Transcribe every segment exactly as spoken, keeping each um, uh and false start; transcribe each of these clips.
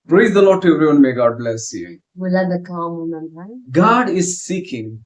Praise the Lord to everyone. May God bless you. Mula da kawa mo nang hai. God is seeking.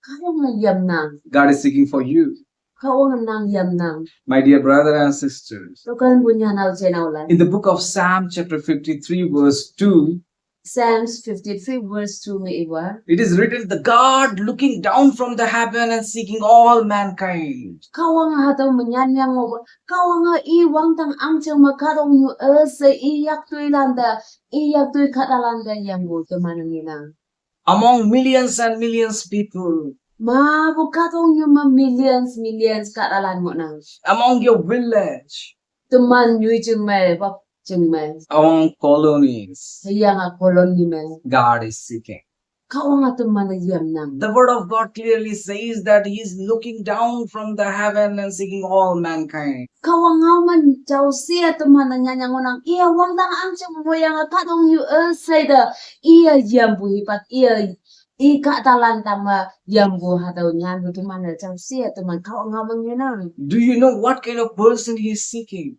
Kawa nga yam nang. God is seeking for you. Kawa nga nang yam nang. My dear brother and sisters, Tokan bunya nau chena ulai. In the book of Psalm, chapter fifty-three, verse two, Psalms fifty-three verse two me iwa. It is written, "The God looking down from the heaven and seeking all mankind." Kawa nga hatau menyan yang ngo. Kawa nga i wang tang ang cheng ma katong nyu ese i yak tui landa. I yak tui kata landa yang bu teman ngi nang. Among millions and millions people, Ma bu katong nyu ma millions, millions kata lan mo nang. Among your village, Teman nyu cheng ma, bak cheng ma. Among colonies, Yang a kolon ni ma. God is seeking. Kawa nga teman yam nang. The word of God clearly says that He is looking down from the heaven and seeking all mankind. Kawa nga man chau sia teman nyan yang ngonang. Iya wang tang ang cheng mo yang a katong nyu ese da. Iya yam bu hipat iya. I kata lan tang ma yam bu hatau nyan bu teman chau sia teman kawa nga man nyu nang. Do you know what kind of person He is seeking?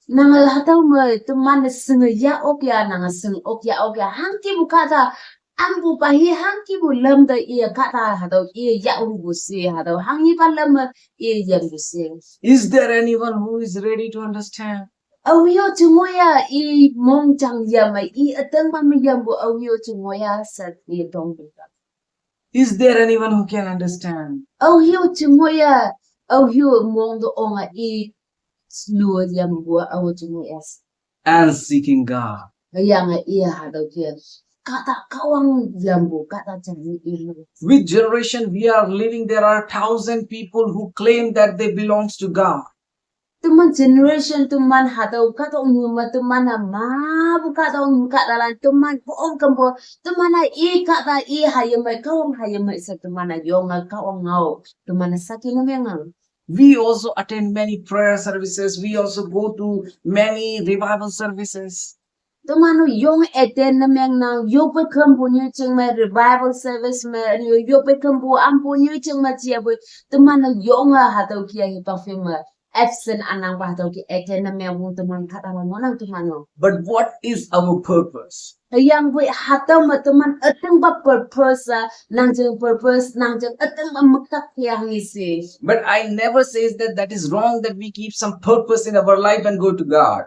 Nang hatau ma teman seng ya ok ya nang seng ok ya ok ya hang ki bu kata ang bu pahi hang ki bu lam da iya kata hatau iya ya u bu si hatau hang i pa lam ma iya yam bu si. Is there anyone who is ready to understand? Au yo chengoya i mong chang yam ma i ateng pa ma yam bu au yo chengoya sat i dong bu. Is there anyone who can understand? Au yo chengoya au yo mong do ong a i slu yam bu au chengoya. And seeking God. Yang a iya hatau kia. Kata kawang yam bu kata chang i. Which generation we are living, there are thousand people who claim that they belongs to God. Teman generation teman hatau katong nyu ma teman a ma bu katong nyu kata lan teman ko ong kembo teman a i kata i hayam mai kawang hayam mai sa teman a yong a kawang ngau teman a saki na mengang. We also attend many prayer services. We also go to many revival services. Teman u yong eten na meng nang yo pe kembo nyu cheng mai revival service ma nyu yo pe kembo ambo nyu cheng ma chia bu teman u yong a hatau kia hi pa fim ma absent anang ba hatau ki eten na meng bu teman kata lan mo nang teman u. But what is our purpose? Yang bu hatau ma teman ateng ba purpose a nang jeng purpose nang jeng ateng ba mektak kia hang isi. But I never says that that is wrong that we keep some purpose in our life and go to God.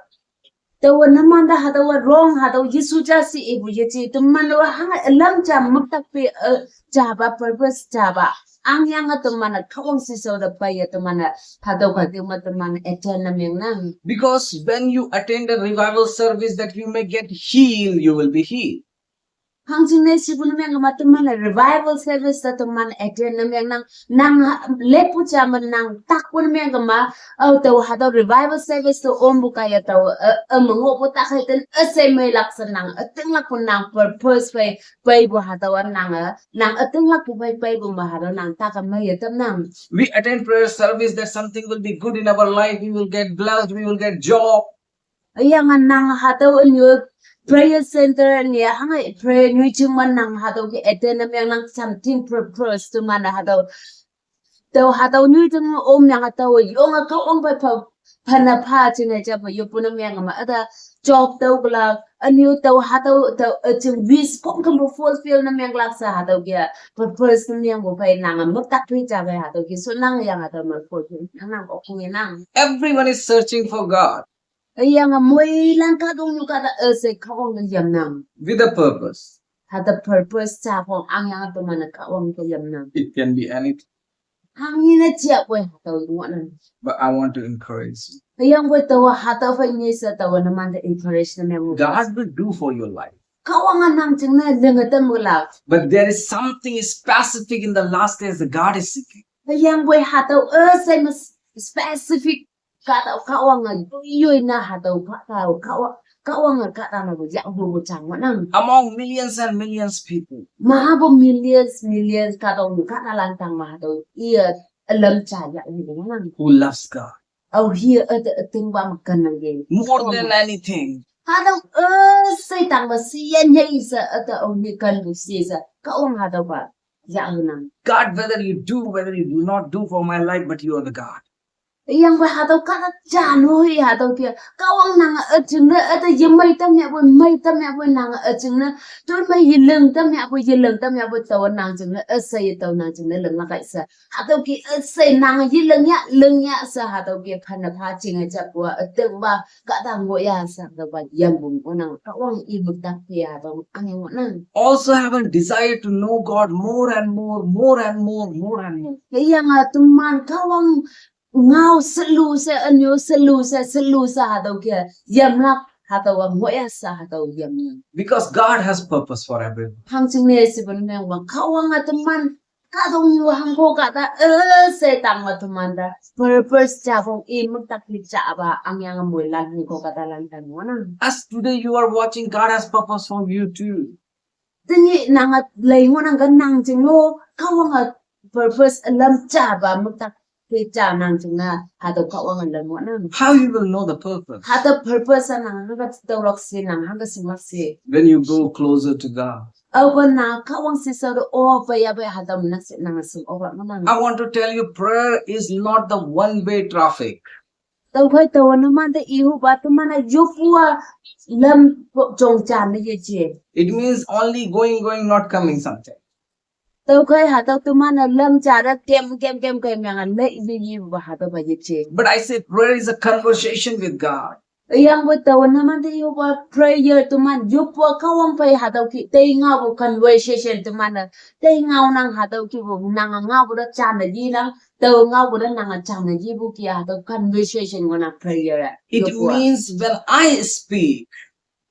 Tawa naman da hatau wa wrong hatau Yesu ja si ibu ye chi teman wa hang alam ja mektak pe eh, ja ba purpose ja ba ang yang a teman a kawang si sau da pa ya teman a hatau ka teman teman eten na meng nang. Because when you attend a revival service that you may get healed, you will be healed. Hang jing ne si bu na meng ma teman a revival service da teman eten na meng nang nang lepu ja ma nang tak bu na meng ma au tau hatau revival service to om bu kaya tau eh eh mengo bu tak hai ten ese mai lak sa nang ateng lak bu nang purpose pai pai bu hatau nang eh nang ateng lak bu pai pai bu ma hatau nang tak mai ya tem nang. We attend prayer service that something will be good in our life. We will get blessed. We will get job. Yang a nang hatau nyu prayer center ni hang prayer nyu ching man nang hatau ki eten na meng nang something purpose teman hatau. Tau hatau nyu ching om yang hatau yong a kawang pa pa pa na pa ching a ja pa yo pu na meng ma ada job tau kala anyu tau hatau tau a ching wish kong kembo fulfill na meng lak sa hatau kia purpose na meng bu pai nang a mektak pi ja pai hatau ki so nang yang hatau ma fulfill nang nang ok ngi nang. Everyone is searching for God. Yang a moi lan katong nyu kata ese kawang ka yam nang. With a purpose. Hatau purpose ja kong ang yang teman a kawang ka yam nang. It can be anything. Hang ni na chia kwe hatau ngu nang. But I want to encourage you. Yang kwe tawa hatau fa ni sa tawa naman da encourage na meng. God will do for your life. Kawang a nang ching na leng a tem bu la. But there is something specific in the last days that God is seeking. Yang kwe hatau ese ma specific kata kawang a yoi na hatau kata kawang kawang a kata na bu ya bu bu chang wa nang. Among millions and millions people Ma bu millions millions katong kata lan tang ma hatau iya alam cha ya bu nang. Who loves God, Au hi ata ateng ba ma kan nang ge. more than anything. Hatau ese tang ba si yan ya isa ata au hi kan bu si sa kawang hatau ba ya nang. God, whether you do, whether you do not do for my life, but you are the God. Iyang poi hatüo kahta jano hi hatüo ke. Kahwang nang üjingne, üte yemei tamyahpoi, mei tamyahpoi nang üjingne. Tun mei yeling tamyahpoi, yeling tamyahpoi taowa nang jingne, üshei ye tao nang jingne linglak kai she. Hatüo ke üshei nang yeling ya, ling ya she hatüo ke phanne pha jinge japu-a, ütingpa, kahta ngoh ya she hatüopa yampu ngohnang, Kahwang imük tak ya tao ange ngohnang. Also have a desire to know God more and more, more and more, more and more. Hüyange teman Kahwang ngao selu she, ünyo selu she, selu she hatüo ke yamlak, hatüowa ngoh ya she hatüo yamlak. Because God has purpose for everyone. Hangjingne shepu ne mengwang, Kahwange teman kahtoknyu hangko kahta, eh, she tangme teman te purpose japong imük tak li japa angyange moilan hangko kahtalan te ngohnang. As today you are watching, God has purpose for you too. Tenyih nange lei ngohnang ke nang jing-o, Kahwange purpose ülam japa müktak te ja nang jingne, hatüo Kahwange lam ngohnang. How you will know the purpose? Hatüo purpose-a nang hangke tüolak she, nang hangke shinglak she. When you go closer to God. Aope nang Kahwang shishao te o peiya pei hatüo nak she nang shing oklak ngohnang. I want to tell you, prayer is not the one-way traffic. Tüokhei taowa numante ihupa teman-e yoppu-a lam jong ja ne yeje. It means only going, going, not coming something. Tüokhei hatüo teman-e lam ja te kem, kem, kem, kem yange lei ne yepa hatüopa yeje. But I say prayer is a conversation with God. Hüyangpoi taowa numante ihupa prayer teman yoppu-a Kahwang phei hatüo ke tei ngaopu conversation teman-e tei ngaonang hatüo kepu nange ngaopu te jane yenang, tao ngaopu te nange jane yepu ke hatüo conversation ngohnang prayer-a. It means when I speak,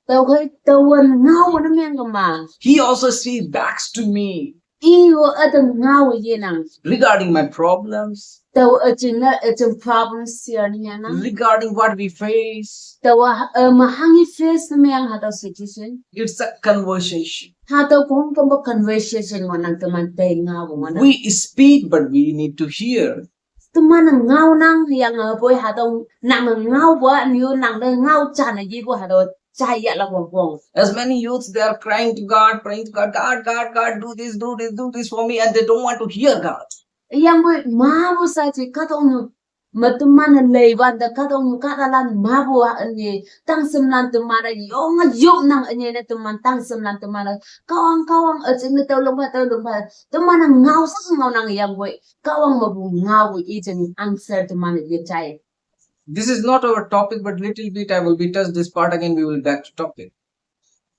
tüokhei taowa ngao ne meng kema, he also speaks back to me. I-o üte ngao yenang. Regarding my problems. Tao üjingne, üjing problems share ne yenang. Regarding what we face. Taowa, eh, me hanghi face ne meng hatüo situation. It's a conversation. Hatüo khongkümpu conversation ngohnang teman tei ngaopu ngohnang. We speak, but we need to hear. Teman-e ngaonang hüyange poi hatüo nange ngaopu-a nyu nangte ngao jane yepu hatüo jai yahlak wongpong. As many youths, they are crying to God, praying to God, God, God, God, do this, do this, do this for me, and they don't want to hear God. Hüyangpoi mapu sa je kahtoknyu me teman-e leiwante kahtoknyu kahtalan mapu-a üne, tangshemlan teman-e yonge yopnang üne ne teman tangshemlan teman-e, Kahwang, Kahwang, üjingne tao longpa, tao longpa, teman-e ngao sa ngaonang hüyangpoi Kahwang mepu ngaopu i jing answer teman-e yejai. This is not our topic, but little bit I will be touch this part again, we will back to topic.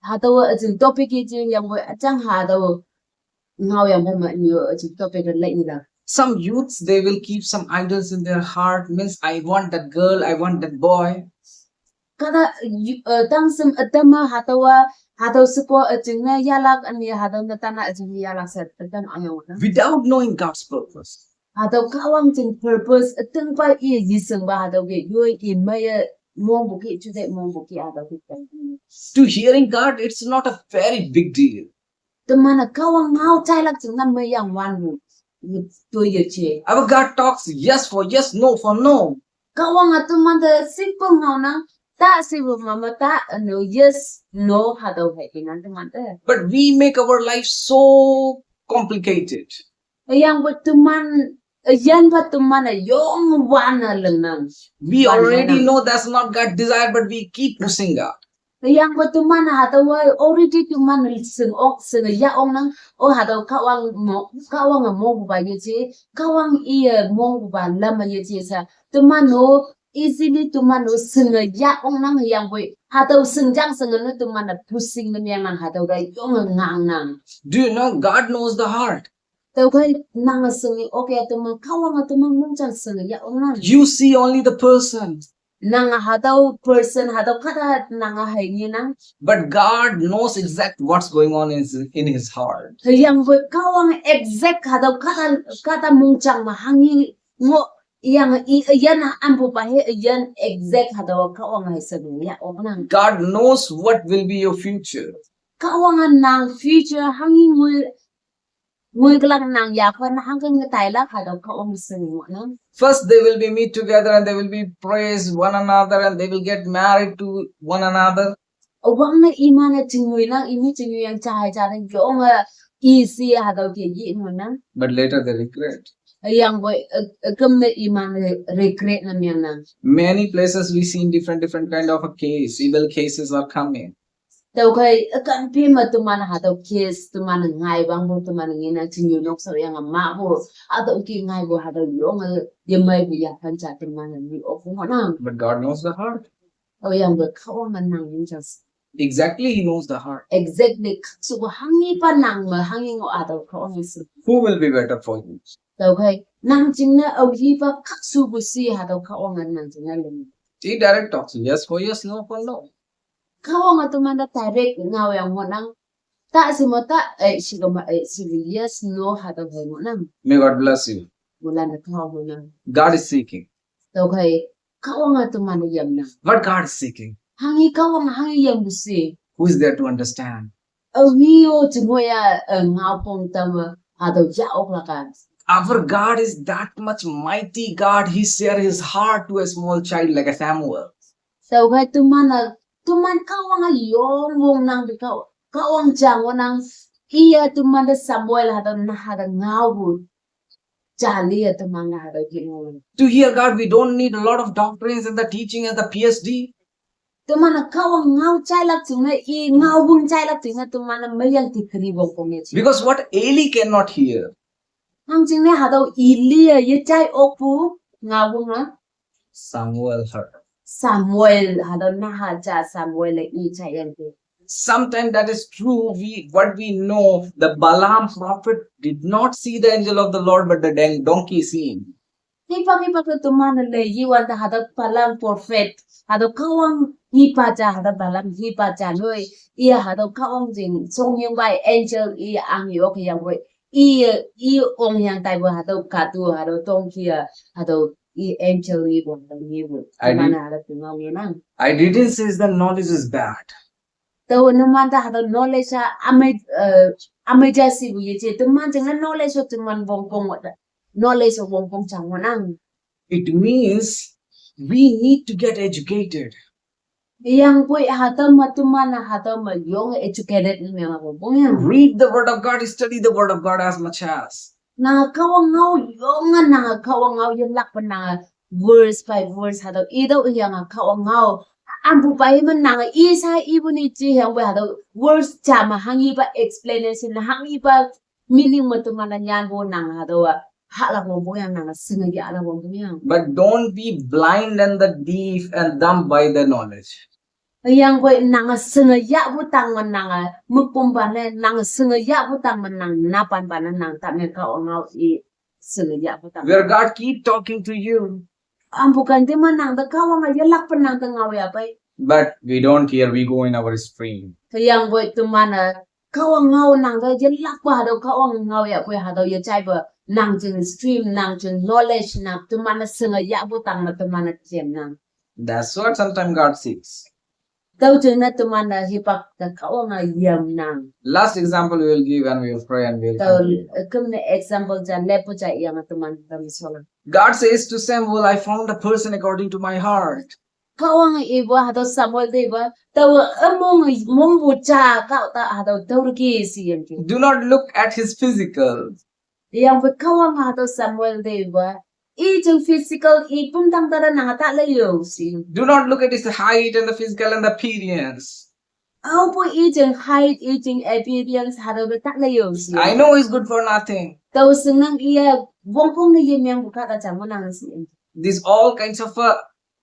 Hatüowa üjing topic yeje hüyangpoi üjang hatüo ngaoyangpa me nyu üjing topic-e lei nila. Some youths, they will keep some idols in their heart, means, I want that girl, I want that boy. Kahta, eh, tangshim ütam-a hatüowa, hatüo sheko üjingne yahlak üne hatüo netan-a üjingne yahlak she ütam angyang ngohnang. Without knowing God's purpose. Hatüo Kahwang jing purpose ütingpa i yeshingpa hatüo ke yoi i meiye mongpu ke, jute mongpu ke hatüo ke. To hearing God, it's not a very big deal. Teman-e Kahwang ngao jailak jingne meiyang wanpu toi yeje. Our God talks yes for yes, no for no. Kahwange temante simple ngaonang, ta simple mame ta, no, yes, no, hatüo hei inang temante. But we make our life so complicated. Hüyangpoi teman, üyanpa teman-e yong wan-e lingnang. We already know that's not God's desire, but we keep pushing God. Hüyangpoi teman hatüowa already teman shing ok, shinge yah oknang, o hatüo Kahwang mo, Kahwange mongpupa yeje, Kahwang iye mongpupa lam-e yeje she, teman-o easily teman-o shinge yah oknang hüyangpoi, hatüo shingjang shinge ne teman-e pushing ne mengnang hatüo te yonge ngangnang. Do you know God knows the heart? Tüokhei nange shinge ok ya teman, Kahwange teman mongjang shinge yah oknang. You see only the person. Nange hatüo person, hatüo kahta nange hei ngenang. But God knows exact what's going on in his, in his heart. Hüyangpoi Kahwang exact hatüo kahta, kahta mongjang me hanghi ngoh, yange i üyin ampupa he üyin exact hatüo Kahwange hei shinge yah oknang. God knows what will be your future. Kahwange nang future hanghi ngoi, ngoikülak nang yaphan hangke ngetailak hatüo Kahwang shinge ngohnang. First they will be meet together and they will be praise one another and they will get married to one another. Üwangne iman-e chingnyoinang, imi chingnyoiyang ja hei ja ne yonge isi hatüo ke yi ngohnang. But later they regret. Hüyangpoi, eh, eh, kümne iman re-, regret ne meng nang. Many places we see in different, different kind of a case, evil cases are coming. Tüokhei, eh, kanpime teman hatüo case, teman ngai wangpu, teman ngenang chingnyu nok sao yang mapu, hatüo ki ngaipu, hatüo yonge, yemeipu yaphan ja teman ni opu ngohnang. But God knows the heart. Hüyangpoi Kahwange nang yingjang. Exactly, He knows the heart. Exactly, khakshupu hanghipa nang me, hanghi ngoh hatüo Kahwange shi. Who will be better for you? Tüokhei, nang jingne aohipa khakshupu shi hatüo Kahwange nang jingne ling. He direct talks, yes for yes, no for no. Kahwange teman te direct ngao yang ngohnang. Ta shi mo ta, eh, shi kema, eh, shi yes, no, hatüo hei ngohnang. May God bless you. Moilan te Kahwang ngohnang. God is seeking. Tüokhei, Kahwange teman te yamnang. What God is seeking? Hanghi Kahwang, hanghi yampu shi. Who is there to understand? Aohi-o jinghoya, eh, ngaopong tame, hatüo ya oklak-a. Our God is that much mighty God. He share His heart to a small child like a Samuel. Tüokhei teman-e, teman Kahwange yong wongnang te Kah-, Kahwang jang ngohnang, iye teman te Samuel hatüo naha te ngaopu. Jali-e teman-e hatüo ki ngao. To hear God, we don't need a lot of doctrines and the teaching and the P H D. Teman-e Kahwang ngao jailak jingne, i ngao wong jailak jingne, teman-e meiyan degree wongpong ye. Because what Eli cannot hear, Hangjingne hatüo Eli-e yejai okpu ngao wong-a. Samuel heard. Samuel, hatüo naha ja Samuel-e i jaiyangki. Sometimes that is true. We, what we know, the Balaam prophet did not see the angel of the Lord, but the don-, donkey seen. Hipak hipak te teman-e le yiwante hatüo Balaam prophet, hatüo Kahwang hipa ja, hatüo Balaam hipa ja noi, iye hatüo Kahwang jing, shongyingpa angel i ang yok yangpoi, i, i ongyang taipu hatüo katu, hatüo donkey-a, hatüo i angel ipu, hatüo ngepu. I did- Teman-e hatüo pungao ngenang. I didn't say the knowledge is bad. Tao numan te hatüo knowledge-a, amei, eh, amei ja shipu yeje, teman jingne knowledge-o teman wongpong ngoh te. Knowledge-o wongpong jang ngohnang. It means we need to get educated. Hüyangpoi hatüo me teman-e hatüo me yong educated ne meng wongpong yang. Read the word of God, study the word of God as much as. Nange Kahwang ngao yonge nange Kahwang ngao yelakpe nange verse by verse hatüo itüo hüyange Kahwang ngao. Ampu pei me nange isa ipu ni ji hüyangpoi hatüo verse ja me hanghipa explanation, hanghipa meaning me teman-e nyanpu nange hatüo-a. Hahlak wongpong yang nange shinge yahlak wongpong yang. But don't be blind and the deaf and dumb by the knowledge. Hüyangpoi nange shinge yahpu tang me nange mükpumpa ne, nange shinge yahpu tang me nang napanpa ne nang ta me Kahwang ngao i shinge yahpu tang. Where God keep talking to you, Ampu kante me nang te Kahwange yelakpe nang te ngao yahpei. But we don't hear, we go in our stream. Hüyangpoi teman-e Kahwang ngao nang te yelakpe hatüo Kahwang ngao yahpoi hatüo yejaipe nang jing stream, nang jing knowledge nang teman-e shinge yahpu tang me teman-e jemnang. That's what sometimes God seeks. Tüo jingne teman-e hipak te Kahwange yamnang. Last example we will give and we will pray and we will Tao, conclude. eh, kümne example ja, lepu ja yange teman tam shola. God says to Samuel, I found a person according to my heart. Kahwange ipu hatüo Samuel te ipu, taowe ümong mongpu ja kao ta hatüo tüoke shiyangki. Do not look at his physical. Hüyangpoi Kahwange hatüo Samuel te ipu, i jing physical i pumtang tada nange ta leiyo shi. Do not look at his height and the physical and the appearance. Aopu i jing height, i jing appearance hatüo te ta leiyo shi. I know he's good for nothing. Tao shingnang iye wongpong ne yemengpu kahta ja ngohnang shi. These all kinds of uh,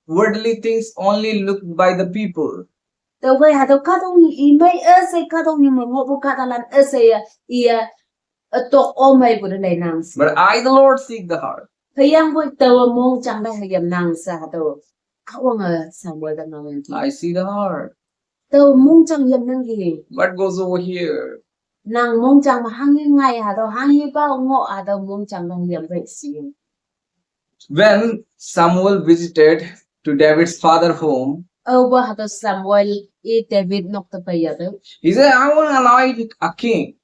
worldly things only looked by the people. Tüokhei hatüo kahtoknyu imei üshei kahtoknyu me ngohpu kahtalan üsheiye, iye, ütok omeipu te leinang shi. But I, the Lord, seek the heart. Hüyangpoi taowe mongjang te hüyamnang she hatüo Kahwange Samuel te ngaoyangki. I see the heart. Tao mongjang yamnangki. What goes over here? Nang mongjang me hanghi ngai hatüo, hanghipa ngoh hatüo mongjang te hüyam pei shi. When Samuel visited to David's father home, Aope hatüo Samuel i David nok te peiya tüo. He said, I want to anoint a king.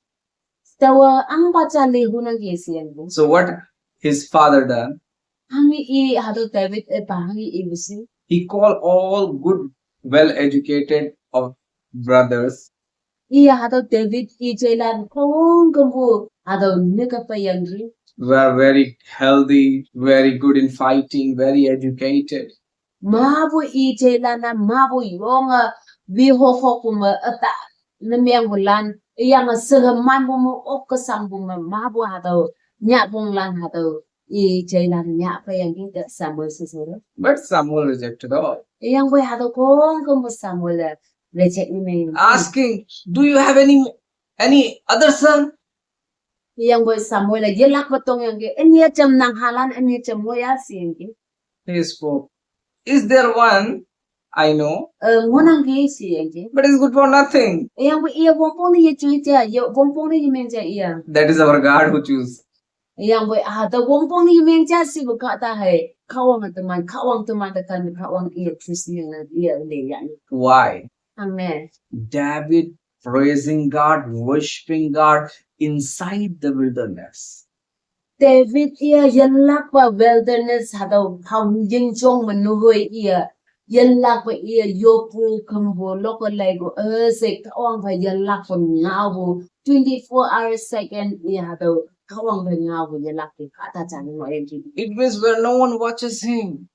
Taowe ahngpa ja li hunangki sheyangpu. So what his father done? Hanghi i hatüo David ipa hanghi ipu shi. He called all good, well-educated of brothers. Iye hatüo David i jeilan khongkümpu Hatüo nike peiyangki. Were very healthy, very good in fighting, very educated. Mapu i jeilan-a, mapu yonge, wi hokhopu me üta, ne mengpulan, iyange sehe manpu me, okkesangpu me, mapu hatüo, nyahponglan hatüo, i jeilan nyah peiyangki te Samuel shishe. But Samuel rejected all. Iyangpoi hatüo khongkümpu Samuel-e reject ne meng. Asking, "Do you have any any other son?" Iyangpoi Samuel-e yelakpe tongyangki, üni jam nang halan, üni jam ngoya sheyangki. He spoke, "Is there one? I know." Eh, ngohnangki sheyangki. But it's good for nothing. Iyangpoi iye wongpong ne yejui ja, ye wongpong ne yemeng ja iye. That is our God who choose. Iyangpoi hatüo wongpong ne yemeng ja shipu kahta hei. Kahwang teman, Kahwang teman te kan, Kahwang iye choose ne nang iye le ya. Why? Hangne. David praising God, worshiping God inside the wilderness. David iye yelakpa wilderness hatüo phao yingjong me nuhoi iye, yelakpa iye yoppu kümpu loko leipu, eh, she Kahwang phei yelakpu ngaopu, twenty-four hours second iye hatüo Kahwang phei ngaopu yelakpu kahta jang ngohyangki. It means where no one watches him.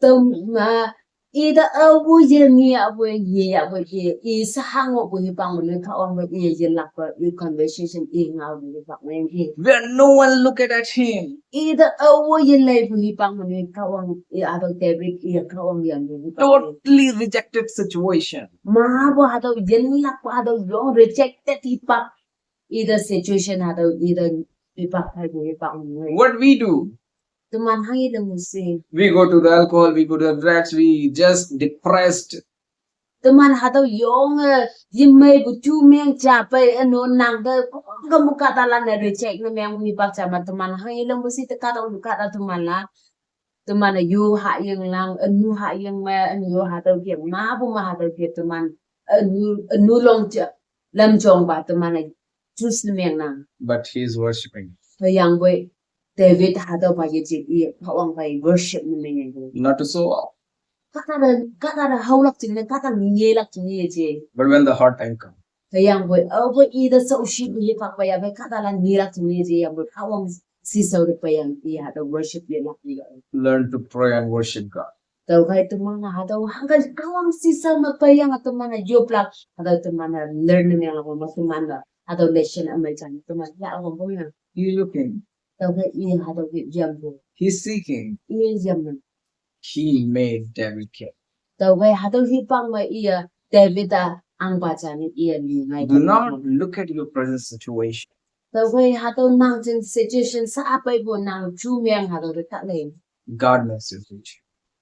Tüoma, ite aopu ye nge apu ye yapu ye, i sha ngohpu hipak me ne Kahwang phei iye yelakpa, i conversation i ngaopu hipak me yangki. Where no one looked at him. Ite aopu ye leipu hipak me ne Kahwang, i hatüo David, i Kahwang yangpu hipak me. Totally rejected situation. Mapu hatüo yelakpu hatüo yong rejected hipak. Ite situation hatüo ite hipak pheipu hipak me. What we do? Teman hanghe lempu she. We go to the alcohol, we go to the drugs, we just depressed. Teman hatüo yonge, yemeipu ju meng ja pei, üno nang te, kongkümpu kahtalan-e reject ne mengpu hipak ja me teman hanghe lempu she te kahtoknyu kahta teman la. Teman-e yu hahying lang, ünu hahying me, ünu yu hatüo ke, mapu me hatüo ke teman, ünu, ünu long ja, lamjongpa teman-e choose ne mengnang. But he is worshiping. Hüyangpoi David hatüopa yeje i Kahwang phei worship ne mengyangki. Not to show off. Kahtane, kahtane haolak jingne, kahtane ngelak jingne yeje. But when the hard time comes, Hüyangpoi, aopoi ite shaoshipu hipak peiya phei kahtalan ngelak jingne yeje, yangpoi Kahwang shishao te peiyang i hatüo worship yelak i. Learn to pray and worship God. Tüokhei teman-a hatüo hangke Kahwang shishao me peiyang teman-e yoplak, hatüo teman-e learn ne menglak me teman-e hatüo lesson ümei jang teman yahlak wongpong yang. He looking. Tüokhei i hatüo ke yampu. He's seeking. I yampu. He made David king. Tüokhei hatüo hipak me iye David-a ahngpa ja ne iye li ngai. Do not look at your present situation. Tüokhei hatüo nang jing situation sha peipu nang ju meng hatüo te ta lei. God knows your future.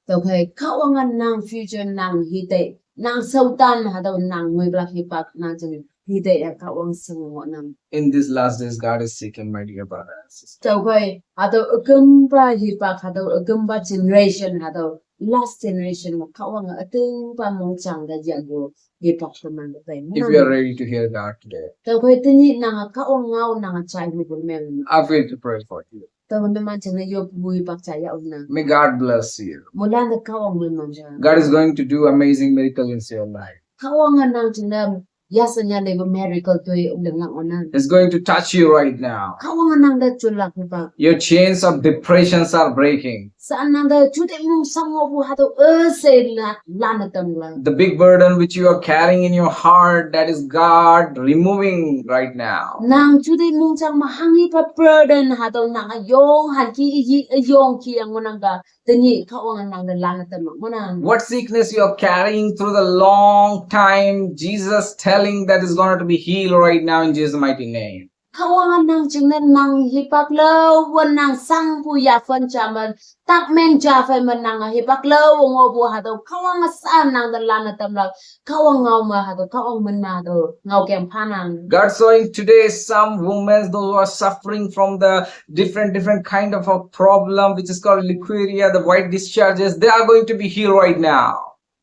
Tüokhei Kahwange nang future nang hitei, nang shaotan hatüo nang ngoilak hipak nang jing hitei-a Kahwang shing ngohnang. In these last days, God is seeking, my dear brother and sister. Tüokhei hatüo ükümpa hipak hatüo ükümpa generation hatüo last generation me Kahwange ütingpa mongjang te yampu hipak teman te pei. If you are ready to hear God today, Tüokhei tenyih nange Kahwang ngao nange jaihupu meng. I feel to pray for you. Tüo numan jingne yoppu hipak ja yahnang. May God bless you. Moilan te Kahwang moiman ja. God is going to do amazing miracle in your life. Kahwange nang jingne yasanya leipu miracle toi linglak ngohnang. He's going to touch you right now. Kahwange nang te jonlak hipak. Your chains of depressions are breaking. Sha nang te juteih mong shang ngohpu hatüo üshei la, lanne tamlak. The big burden which you are carrying in your heart, that is God removing right now. Nang juteih mongjang me hanghipa burden hatüo nange yong hanki yi, yong ki yang ngohnang ka. Tenyih Kahwange nang te lanne tamlak ngohnang. What sickness you are carrying through the long time, Jesus telling that is going to be healed right now in Jesus' mighty name. Kahwange nang jingne nang hipak lao, wen nang shangpu yaphen ja me, tak meng ja phei me nang hipak lao ngohpu hatüo Kahwange sha nang te lanne tamlak. Kahwang ngao me hatüo, Kahwang min me hatüo ngaokeng phanang. God showing today some women, those who are suffering from the different, different kind of a problem, which is called leukorrhea, the white discharges, they are going to be healed right now.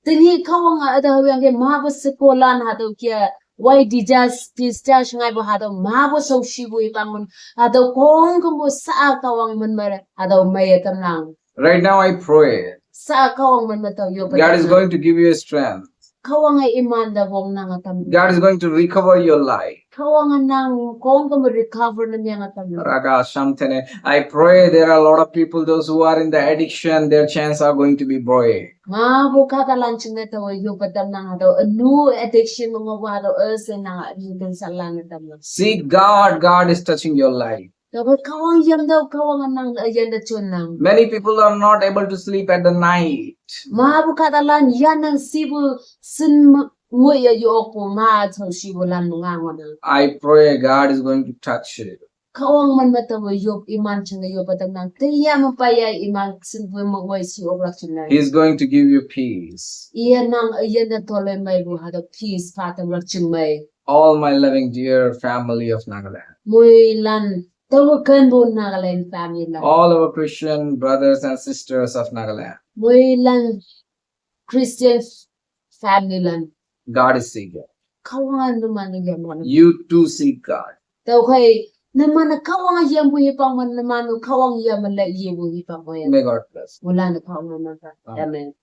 Tenyih Kahwange üte haoyangki mapu shekolan hatüo ke, white discharge, discharge ngaipu hatüo mapu shaoshipu hipak men, hatüo khongkümpu sha Kahwang min me hatüo meiye tamnang. Right now I pray. Sha Kahwang min me tao yoppe. God is going to give you a strength. Kahwang a iman da wong nang atam. God is going to recover your life. Kahwang a nang kong ka recover na miang atam. Raga Shamtene. I pray there are a lot of people, those who are in the addiction, their chains are going to be broken. Ma bu kata lan ching na tawa yo patam nang ato anu addiction mo wa do ese nang a anu kan salang atam. Seek God. God is touching your life. Tawa Kahwang yam da Kahwang a nang a yan da chun nang. Many people are not able to sleep at the night. Ma bu kata lan yan nang sibu sin ngwe ya yo ko ma chau sibu lan mo ngang wana. I pray God is going to touch you. Kahwang man matawa yo iman ching yo patam nang. Te ya mo pa ya iman sin bu mo wai si o rak ching nang. He's going to give you peace. Iya nang a yan da tole mai bu ha da peace pa tam rak ching mai. All my loving dear family of Nagaland. Mui lan tawa kan bu Nagaland family lan. All our Christian brothers and sisters of Nagaland. Mui lan Christian family lan. God is seeking. Kahwang a numan yam wana. You too seek God. Tawa kai numan Kahwang yam bu hipang man numan Kahwang yam la ye bu hipang ko ya. May God bless. Mulan Kahwang man ka. Amen.